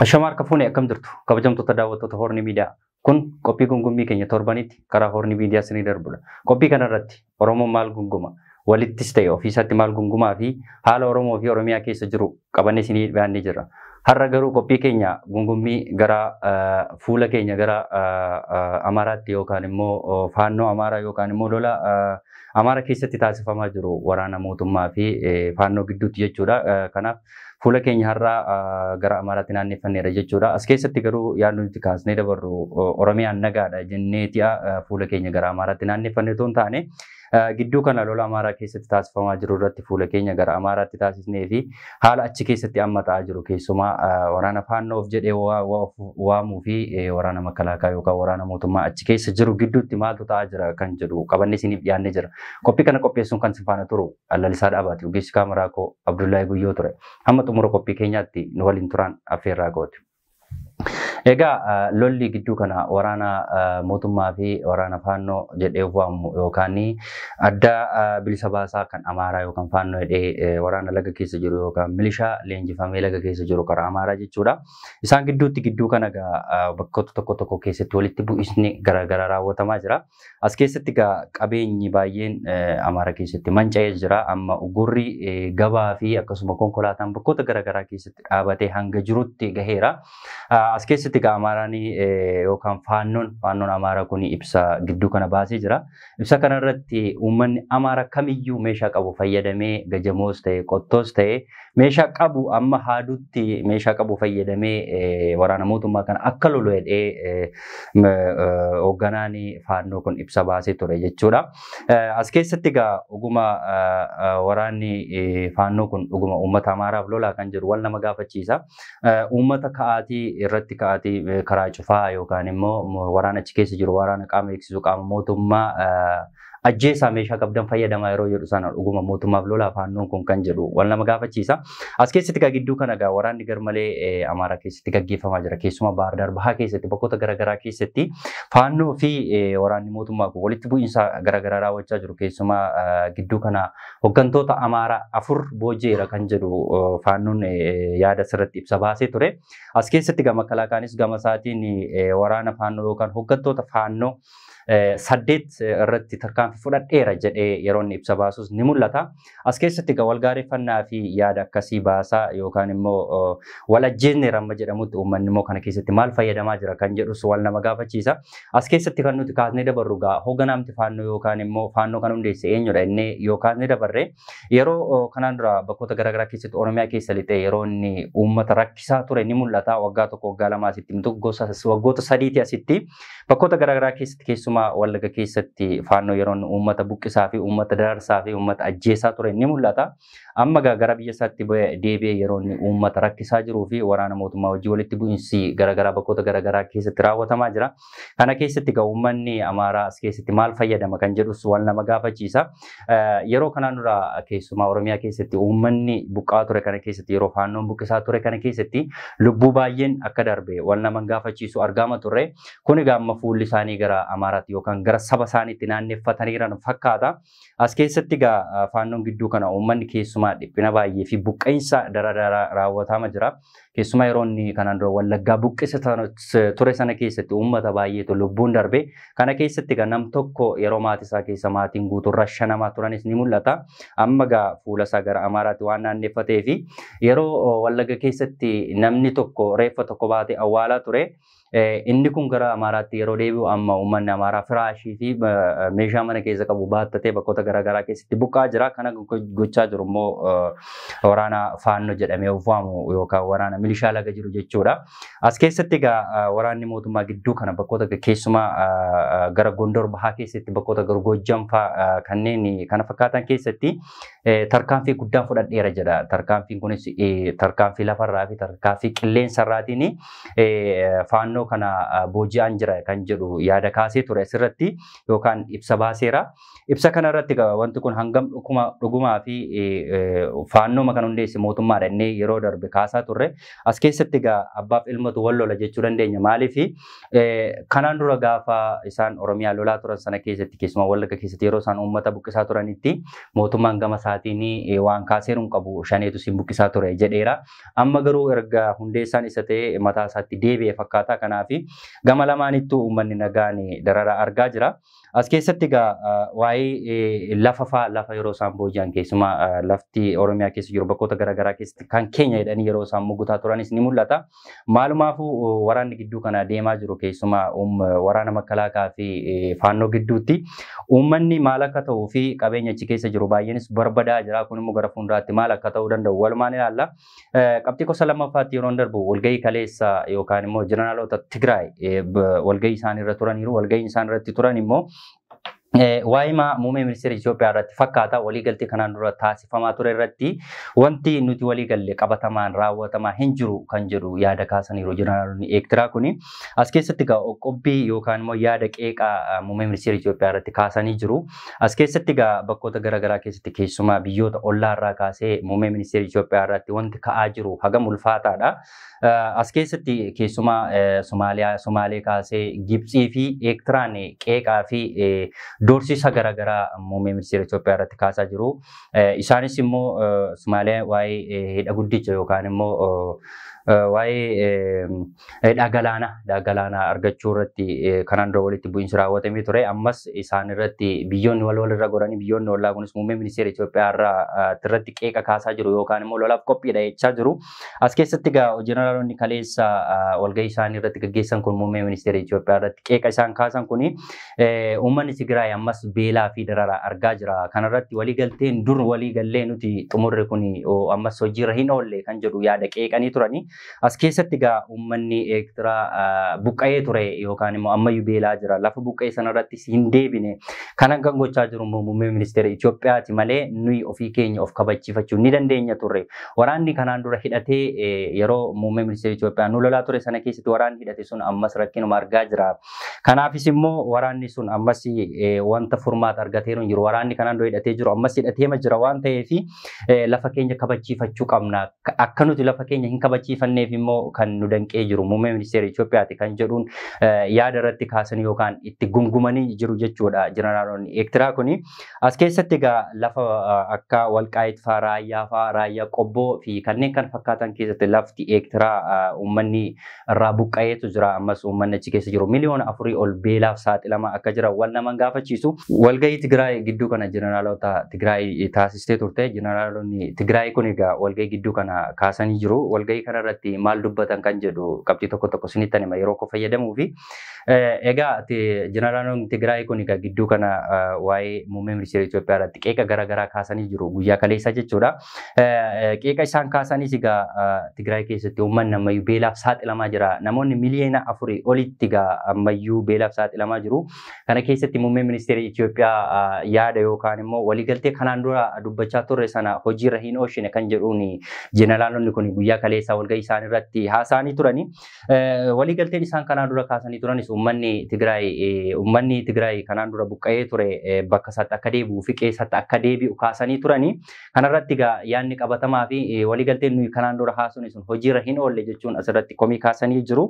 Ashamaa harka fuunee akkam jirtu kabajamtoota daawwattoota Horni Miidiyaa. Kun qophii gungummii keenya torbanitti karaa Horni Miidiyaa isinii darbudha. Qophii kanarratti Oromoon maal gunguma, walittis ta'e ofiisaatti maal gungumaa fi haala Oromoo fi Oromiyaa keessa jiru qabannee isinii dhiyaannee jirra. Har'a garuu qophii keenya gungummii gara fuula keenya gara Amaaraatti yookaan immoo faannoo Amaaraa yookaan immoo lola Amaara keessatti taasifamaa jiru waraana mootummaa fi faannoo gidduutti jechuudha. Kanaaf fuula keenya har'a gara Amaaraatti naanneeffanneera jechuudha. As keessatti garuu yaadnu nuti kaasnee dabarru Oromiyaan nagaadha jenneeti'a fuula keenya gara Amaaraatti naanneeffanne otoo hin taane gidduu kana lola Amaaraa keessatti taasifamaa jiru irratti fuula keenya gara Amaaraatti taasisnee fi haala achi keessatti amma ta'aa jiru keessumaa waraana faannoo of jedhee waamuu fi waraana makalaakaa yookaan waraana mootummaa achi keessa jiru gidduutti maaltu ta'aa jira kan jedhu qabannee isiniif dhiyaannee jira. Qophii kana qopheessuun kan isin faana turu Lalisaa Dhaabaati. Ogeessi kaameraa koo Abdullahi Guyyoo ture. Hamma xumura qophii keenyaatti nu waliin turaan affeerraa gooti. Egaa lolli gidduu kana waraana mootummaa fi waraana faannoo jedhee waamu yookaan adda bilisa baasaa kan Amaaraa yookaan faannoo jedhee waraana laga keessa jiru yookaan milishaa leenjifamee laga keessa jiru karaa Amaaraa jechuudha. Isaan gidduutti gidduu kana egaa bakkoota tokko tokko keessatti walitti bu'isni garaagaraa raawwatamaa jira. As keessatti egaa qabeenyi baay'een Amaara keessatti manca'ee jira. Amma ugurri gabaa fi akkasuma konkolaataan bakkoota garaagaraa keessatti dhaabatee hanga jirutti gaheera. As keessatti egaa Amaaraan yookaan faannoon Amaaraa kun ibsa gidduu kana baasee jira. Ibsa kanarratti uummanni Amaaraa kamiyyuu meeshaa qabu fayyadamee gajamoos ta'e qottoos ta'e meeshaa qabu amma haadutti meeshaa qabu fayyadamee waraana mootummaa kana akka lolu jedhee hoogganaan faannoo kun ibsa baasee ture jechuudha. As keessatti egaa dhuguma waraanni faannoo kun dhuguma uummata Amaaraaf lolaa kan jiru wal nama gaafachiisa. Uummata ka'aatii irratti ka'aatii karaa cufaa yookaan immoo waraana achi keessa jiru waraana qaama eegsisu qaama mootummaa ajjeesaa meeshaa qabdan fayyadamaa yeroo jedhu sana dhuguma mootummaaf lolaa faannoon kun kan jedhu wal nama gaafachiisa. As keessatti egaa gidduu kana egaa waraanni garmalee Amaaraa keessatti gaggeeffamaa jira. Keessumaa Baahir Daar Bahaa keessatti bakkoota garaagaraa keessatti faannoo fi waraanni mootummaa kun walitti bu'iinsa garaagaraa raawwachaa jiru. Keessumaa gidduu kana hooggantoota Amaaraa 4 booji'eera kan jedhu faannoon yaada asirratti ibsa baasee ture. As keessatti gama makalaakaanis gama isaatiin waraana faannoo yookaan hooggantoota faannoo 8 irratti tarkaanfii fudhadheera jedhee yeroo inni ibsa baasus ni mul'ata. As keessatti egaa walgaareeffannaa fi yaada akkasii baasaa yookaan immoo wal ajjeesne ramma jedhamutti uummanni immoo kana keessatti maal fayyadamaa jira kan jedhus wal nama gaafachiisa. As keessatti kan nuti kaasnee dabarru egaa hoogganaamti faannoo yookaan immoo faannoo kan hundeesse eenyudha inni yoo kaasnee dabarre yeroo kanaan dura bakkoota garaagaraa keessatti Oromiyaa keessa lixee yeroo inni uummata rakkisaa ture ni mul'ata. Waggaa tokko waggaa lama asitti waggoota sadiiti asitti bakkoota garaagaraa keessatti keessumaa Wallagga keessatti faannoo yeroo uummata buqqisaa fi uummata dararsaa fi uummata ajjeesaa ture ni mul'ata. Amma gara biyya isaatti deebi'ee yeroo inni uummata rakkisaa jiruu fi waraana mootummaa wajjin walitti bu'iinsi garaagaraa bakkoota garaagaraa keessatti raawwatamaa jira. Kana keessatti egaa uummanni Amaaraa as keessatti maal fayyadama kan jedhus wal nama gaafachiisa. Yeroo kanaan dura keessumaa Oromiyaa keessatti uummanni buqqaa ture kana keessatti yeroo faannoon buqqisaa ture kana keessatti lubbuu baay'een akka darbe wal nama gaafachiisu argama turre. Kun egaa amma fuulli isaanii gara Amaaraatti yookaan gara saba isaaniitti naanneeffataniiran fakkaata. As keessatti egaa faannoon gidduu kana uummanni keessumaa dhiphina baay'ee fi buqqeensa dararaa raawwatamaa jira. Keessumaa yeroo inni kanaan dura Wallaggaa buqqisa ture sana keessatti uummata baay'eetu lubbuun darbe. Kana keessatti egaa nam tokko yeroo maatii isaa keessa maatiin guutuun rashanamaa turanis ni mul'ata. Amma egaa fuula isaa gara Amaaraatti waan naanneeffatee fi yeroo Wallagga keessatti namni tokko reeffa tokko baatee awwaalaa ture. Inni kun gara Amaaraatti yeroo deebi'u amma uummanni Amaaraa firaashii fi meeshaa mana keessa qabu baattatee bakkoota garaagaraa keessatti buqqaa jira. Kana gochaa jiru immoo waraana faannoo jedhamee of waamu yookaan waraana milishaa laga jiru jechuudha. As keessatti egaa waraanni mootummaa gidduu kana bakkoota keessumaa gara Gondor Bahaa keessatti bakkoota gara Gojjam fa'aa kanneen kana fakkaatan keessatti tarkaanfii guddaa fudhadheera jedha. Tarkaanfiin kunis tarkaanfii lafarraa fi tarkaanfii qilleensarraatiin faannoo kana booji'aan jira kan jedhu yaada kaasee ture asirratti yookaan ibsa baaseera. Ibsa kanarratti wanti kun hangam dhugumaa fi Faannooma kan hundeesse mootummaadha inni yeroo darbe kaasaa turre. As keessatti egaa abbaaf ilmatu wal lola jechuu dandeenya. Maaliif kanaan dura gaafa isaan Oromiyaa lolaa turan sana keessatti, keessumaa Wallagga keessatti, yeroo isaan uummata buqqisaa turanitti mootummaan gama isaatiin waan kaaseeru hin qabu, shaneetu isin buqqisaa ture jedheera. Amma garuu erga hundeessaan isa ta'e mataa isaatti deebi'e fakkaata. Kanaaf gama lamaanittuu uummanni nagaan dararaa argaa jira. As keessatti egaa waa'ee lafa fa'aa, lafa yeroo isaan booji'an, keessumaa lafti Oromiyaa keessa jiru bakkoota garaagaraa keessatti kan keenya jedhanii yeroo isaan mugutaa turanis ni mul'ata. Maalumaafuu waraanni gidduu kana deemaa jiru, keessumaa waraana makalaakaa fi faannoo gidduutti, uummanni maal akka ta'uu fi qabeenya achi keessa jiru baay'eenis barbadaa jira. Kun immoo gara fuulduraatti maal akka ta'uu danda'u walumaan ilaalla. Qabxii gosa lammaffaatti yeroo darbu, walgahii kaleessa yookaan immoo jeneraalota Tigraay walgahii isaan irra turaniiru. Walgahii isaan irratti turan immoo waa'ee muummee ministeera Itoophiyaa irratti fakkaata. Waliigaltee kanaan dura taasifamaa ture irratti wanti nuti waliigalle qabatamaan raawwatamaa hin jiru kan jedhu yaada kaasaniiru jeneraalonni Eertiraa kuni. As keessatti egaa qoqqobbii yookaan immoo yaada qeeqaa muummee ministeera Itoophiyaa irratti kaasanii jiru. As keessatti egaa bakkoota garaagaraa keessatti, keessumaa biyyoota ollaa irraa kaasee, muummee ministeera Itoophiyaa irratti wanti ka'aa jiru hagam ulfaataadha. As keessatti keessumaa Somaaliyaa, Somaalee kaasee Gibxii fi Eertiraan qeeqaa fi doorsisa garaagaraa muummee ministeera Itoophiyaa irratti kaasaa jiru. Isaanis immoo Somaaliyaa waa'ee hidha guddicha yookaan immoo waa'ee hidha galaanaa argachuu irratti kanaan dura walitti bu'iinsi raawwatamee ture. Ammas isaan irratti biyyoonni wal walirra godhanii, biyyoonni ollaa kunis muummee ministeera Itoophiyaa irratti qeeqa kaasaa jiru yookaan immoo lolaaf qophiidha jechaa jiru. As keessatti egaa jeneraalonni kaleessa walgahii isaanii irratti gaggeessan kun muummee ministeera Itoophiyaa irratti qeeqa isaan kaasan kuni, uummanni Tigraay ammas beelaa fi dararaa argaa jira. Kanarratti waliigalteen dur waliigallee nuti xumurre kuni ammas hojiirra hin oolle kan jedhu yaada qeeqanii turani. As keessatti egaa uummanni Eertiraa buqqa'ee ture yookaan immoo ammayyuu beelaa jira. Lafa buqqa'ee sanarrattis hin deebine. Kanan kan gochaa jiru immoo muummee ministeera Itoophiyaati malee nuyi ofii keenya of kabachiifachuu ni dandeenya turre. Waraanni kanaan dura hidhatee yeroo muummee ministeera Itoophiyaa nu lolaa ture sana keessatti waraanni hidhate sun ammas rakkinuma argaa jira. Kanaafis immoo waraanni sun ammas wanta furmaata argateeru hin jiru. Waraanni kanaan dura hidhatee jiru ammas hidhateema jira waan ta'eef lafa keenya kabachiifachuu qabna. Akka nuti lafa keenya hin kabachiifanneef immoo kan nu danqee jiru muummee ministeera Itoophiyaati kan jedhuun yaada irratti kaasan yookaan itti gungumanii jiru jechuudha jeneraalonni Eertiraa kuni. As keessatti egaa lafa akka Walqaayit fa'aa, Raayyaa fa'aa, Raayyaa Qobboo fi kanneen kana fakkaatan keessatti lafti Eertiraa uummanni irraa buqqa'eetu jira. Ammas uummanni achi keessa jiru 4 miliyoona ol beelaaf saaxilamaa akka jiran wal nama gaafachiisu. Walgahii Tigraay gidduu kana jeneraalota Tigraay taasistee turte. Jeneraalonni Tigraay kun egaa walgahii gidduu kana kaasanii jiru. Walgahii kana irratti maal dubbatan kan jedhu qabxii tokko tokko isinitti hima yeroo koo fayyadamuu fi. Egaa jeneraalonni Tigraay kun egaa gidduu kana waa'ee muummee ministeera Itoophiyaa irratti qeeqa garaagaraa kaasanii jiru guyyaa kaleessaa jechuudha. Qeeqa isaan kaasanis egaa Tigraay keessatti uummanni ammayyuu beelaaf saaxilamaa jira. Namoonni 4 miliyoona olitti egaa ammayyuu beelaaf saaxilamaa jiru. Kana keessatti muummee ministeera Itoophiyaa yaada yookaan immoo waliigaltee kanaan dura dubbachaa turre sana hojiirra hin oolchine kan jedhuun jeneraalonni kun guyyaa kaleessaa walgahii isaan irratti haasa'anii turani. Waliigalteen isaan kanaan dura kaasanii turanis uummanni Tigraay kanaan dura buqqa'ee ture bakka isaatti akka deebi'u fi qe'ee isaatti akka deebi'u kaasanii turani. Kanarratti egaa yaadni qabatamaa fi waliigalteen nuyi kanaan dura haasofne sun hojiirra hin oolle jechuun asirratti komii kaasanii jiru.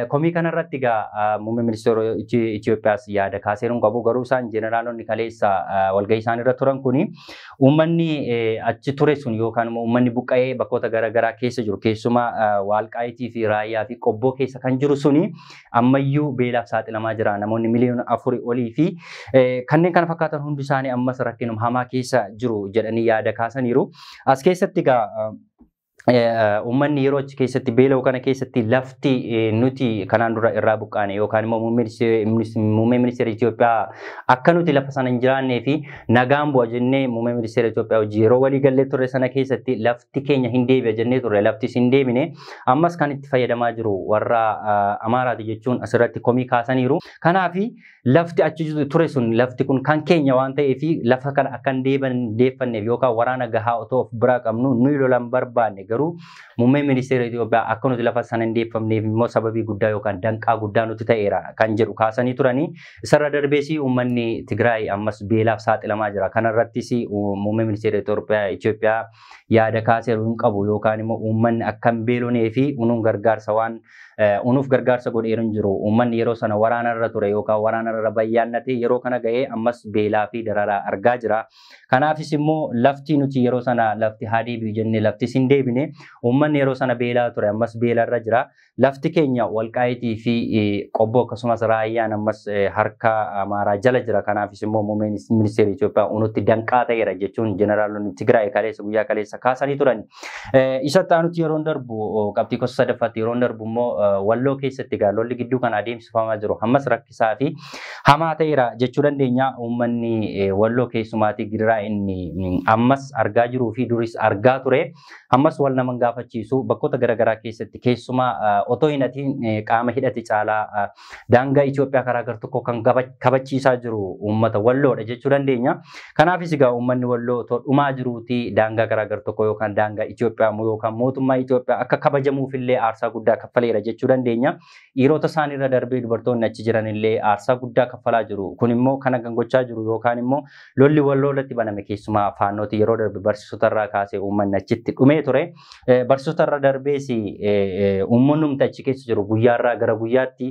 Komii kanarratti egaa muummee ministeera Itoophiyaas yaada kaaseeruun qabu, garuu isaan jeneraalonni kaleessa walgahii isaan irra turan kuni uummanni achi ture sun yookaan immoo uummanni buqqa'ee bakkoota garaagaraa keessa jiru, keessumaa Waalqaayitii fi Raayyaa fi Qobboo keessa kan jiru suni ammayyuu beelaaf saaxilamaa jira. Namoonni 4 miliyoona olii fi kanneen kana fakkaatan hundi isaanii ammas rakkinuma hamaa keessa jiru jedhanii yaada kaasaniiru. As keessatti egaa uummanni yeroo achi keessatti beela'u kana keessatti lafti nuti kanaan dura irraa buqqaane yookaan immoo muummee ministeera Itoophiyaa akka nuti lafa sana hin jiraannee fi nagaan bu'a jennee muummee ministeera Itoophiyaa hojii yeroo walii gallee turre sana keessatti lafti keenya hin deebi'a jennee turre, laftis hin deebine, ammas kan itti fayyadamaa jiru warra Amaaraati jechuun asirratti komii kaasaniiru. Kanaafi lafti achi ture sun, lafti kun kan keenya waan ta'eef, lafa kana akka hin deeffanneef yookaan waraana gahaa otoo of biraa qabnu nuyi lolan barbaanne garuu Garuu muummeen ministeera Itoophiyaa akka nuti lafa sana hin deeffamneef immoo sababii guddaa yookaan danqaa guddaa nuti ta'eera kan jedhu kaasanii turanii. Isarra darbees uummanni Tigraay ammas beelaaf saaxilamaa jira. Kanarrattis muummeen ministeera Itoophiyaa yaada kaaseeru hin qabu yookaan immoo uummanni akka hin beelonee fi unuun gargaarsa waan unuuf gargaarsa godheeru hin jiru. Uummanni yeroo sana waraanarra ture yookaan waraanarra bayyaannate yeroo kana ga'ee ammas beelaa fi dararaa argaa jira. Kanaafis immoo lafti nuti yeroo sana lafti haa deebi'u jennee laftis hin deebine. Uummanni yeroo sana beelaa ture ammas beelarra jira. Lafti keenya Walqaayitii fi Qobboo akkasumas Raayyaan ammas harka Amaaraa jala jira. Kanaafis immoo muummeen ministeera Itoophiyaa unutti danqaa ta'eera jechuun jeneraalonni Tigraay kaleessa guyyaa kaleessa kaasanii turan. Isa aanutti yeroo darbu qabxii gosa sadaffaatti yeroo darbu immoo Walloo keessatti egaa lolli gidduu kan adeemsifamaa jiru ammas rakkisaa fi hamaa ta'eera jechuu dandeenya. Uummanni Walloo keessumaatii gidiraa inni ammas argaa jiruu fi duris argaa ture ammas wal nama gaafachiisu bakkoota garaagaraa keessatti keessumaa otoo hin hatiin qaama hidhate caalaa daangaa Itoophiyaa karaa gar tokko kan kabachiisaa jiru uummata Walloodha jechuu dandeenya. Kanaafis egaa uummanni Walloo otoo dhumaa jiruuti daangaa karaa gar tokko yookaan daangaa Itoophiyaa yookaan mootummaa Itoophiyaa akka kabajamuuf illee aarsaa guddaa kaffaleera jechuu dandeenya. Dhiirota isaaniirra darbee dubartoonni achi jiran illee aarsaa guddaa kaffalaa jiru. Kun immoo kana kan gochaa jiru yookaan immoo lolli Walloo irratti baname keessumaa Faannooti yeroo darbe barsiisota irraa kaasee uummanni achitti dhumee ture. Barsiisota irra darbees uummanni achi keessa jiru guyyaarraa gara guyyaatti,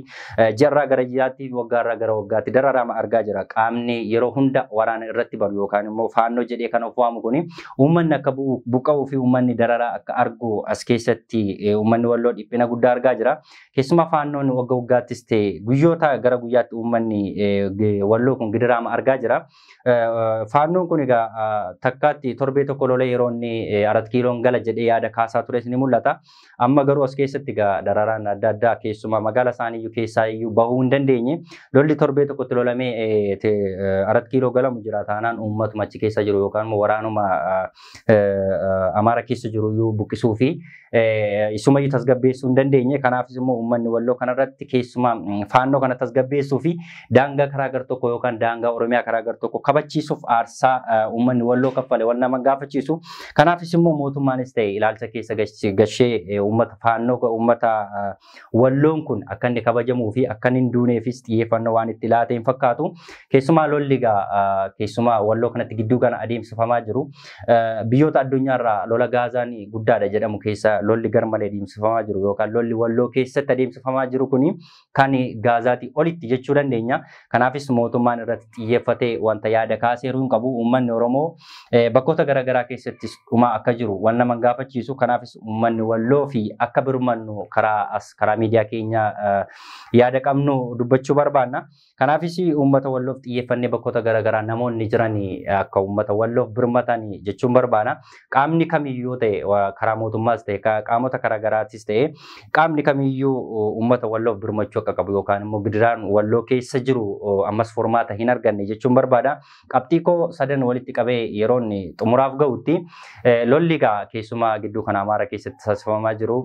ji'arraa gara ji'aatti, waggaarraa gara waggaatti dararama argaa jira. Qaamni yeroo hunda waraana irratti banu yookaan immoo Faannoo jedhee kan of waamu kuni uummanni akka buqqa'uu fi uummanni dararaa akka argu as keessatti uummanni Walloo dhiphina guddaa argaa jira. Keessumaa Faannoon wagga waggaattis ta'e guyyoota gara guyyaatti uummanni Walloo kun gidiraama argaa jira. Faannoon kun egaa takkaatti torbee tokko lolee yeroo inni 4 kiiloon gala jedhee yaada kaasaa tures ni mul'ata. Amma garuu as keessatti egaa dararaan adda addaa keessumaa magaala isaaniiyyuu keessaa iyyuu bahuu hin dandeenye. Lolli torbee tokkotti lolamee 4 kiiloo galamu jira taanaan uummatuma achi keessa jiru yookaan immoo waraanuma Amaara keessa jiru iyyuu buqqisuu fi isumayyuu tasgabbeessuu hin dandeenye. Kanaafis immoo uummanni Walloo kanarratti keessumaa Faannoo kana tasgabbeessuu fi daangaa karaa gar tokko yookaan daangaa Oromiyaa karaa gar tokko kabachiisuuf aarsaa uummanni Walloo kaffale wal nama gaafachiisu. Kanaafis immoo mootummaanis ta'e ilaalcha keessa gashee uummata Faannoo uummata Walloon kun akka inni kabajamuu fi akka inni hin duuneefis xiyyeeffannoo waan itti laate hin fakkaatu. Keessumaa lolli egaa keessumaa Walloo kanatti gidduu kana adeemsifamaa jiru. Biyyoota addunyaarraa lola Gaazaan guddaadha jedhamu keessa lolli garmalee adeemsifamaa jiru yookaan lolli Walloo keessatti adeemsifamaa jiru kuni kan Gaazaatii olitti jechuu dandeenya. Kanaafis mootummaan irratti xiyyeeffatee wanta yaada kaaseeruu hin qabu. Uummanni Oromoo bakkoota garaagaraa keessattis dhumaa akka jiru waan nama gaafachiisu. Kanaafis uummanni Walloo fi akka birmannu karaa miidiyaa keenya yaada qabnu dubbachuu barbaanna. Kanaafis uummata Walloof xiyyeeffannee bakkoota garaagaraa namoonni jiran akka uummata Walloof birmatan jechuun barbaana. Qaamni kamiyyuu ta'e karaa mootummaas ta'e qaamota garaagaraatis ta'e qaamni kamiyyuu uummata Walloof birmachuu akka qabu yookaan immoo gidiraan Walloo keessa jiru ammas furmaata hin arganne jechuun barbaada. Qabxii koo sadan walitti qabee yeroo inni xumuraaf ga'utti lolli egaa keessumaa gidduu kana Amaara keessatti taasifamaa jiru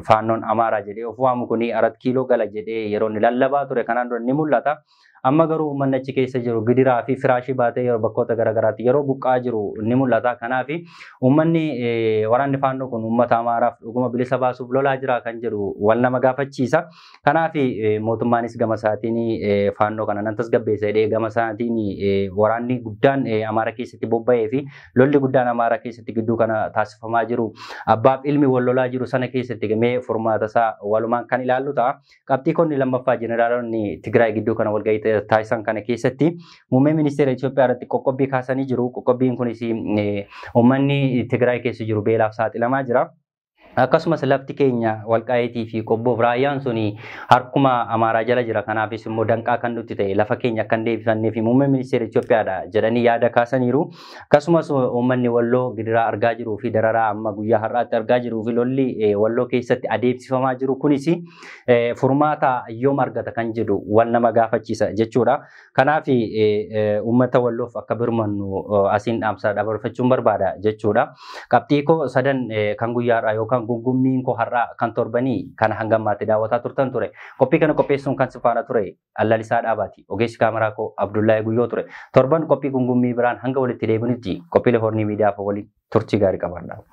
Faannoon Amaaraa jedhee of waamu kuni 4 kiiloo gala jedhee yeroo inni lallabaa ture kanaan dura ni mul'ata. Amma garuu uummanni achi keessa jiru gidiraa fi firaashii baatee yeroo bakkoota garaagaraatti yeroo buqqa'aa jiru ni mul'ata. Kanaaf uummanni waraanni Faannoo kun uummata Amaaraaf dhuguma bilisa baasuuf lolaa jira kan jedhu wal nama gaafachiisa. Kanaaf mootummaanis gama isaatiin Faannoo kana nan tasgabbeessa jedhee gama isaatiin waraanni guddaan Amaara keessatti bobba'ee fi lolli guddaan Amaara keessatti gidduu kana taasifamaa jiru abbaaf ilmi wal lolaa jiru sana keessatti gamee furmaata isaa walumaan kan ilaallu ta'a. Qabxii konni lammaffaa jeneraalonni Tigraay gidduu kana walgahii taasisan kana keessatti muummee ministeera Itoophiyaa irratti qoqqobbii kaasanii jiru. Qoqqobbiin kunis uummanni Tigraay keessa jiru beelaaf saaxilamaa jira. Akkasumas lafti keenya Walqaayitii fi Qobboof Raayyaan suni harkuma Amaaraa jala jira. Kanaafis immoo danqaa kan nutti ta'e lafa keenya akka hin deebifannee fi muummee ministeera Itoophiyaadha jedhanii yaada kaasaniiru. Akkasumas uummanni Walloo gidiraa argaa jiruu fi dararaa amma guyyaa har'aatti argaa jiruu fi lolli Walloo keessatti adeemsifamaa jiru kunis furmaata yoom argata kan jedhu wal nama gaafachiisa jechuudha. Kanaaf uummata Walloof akka birmannu asiin dhaamsa dabarfachuun barbaada jechuudha. Qabxii koo sadan kan guyyaa har'aa yookaan gungummiin koo har'aa kan torbanii kana hanga ammaatti daawwataa turtan ture. Qophii kana qopheessuun kan sifaana ture Allalisaa Dhaabaati. Ogeessi kaameraa koo Abdullahi Guyyoo ture. Torban qophii gungummii biraan hanga walitti deebinutti qophiilee Hornii Miidiyaa waliin turtii gaarii qabaadha.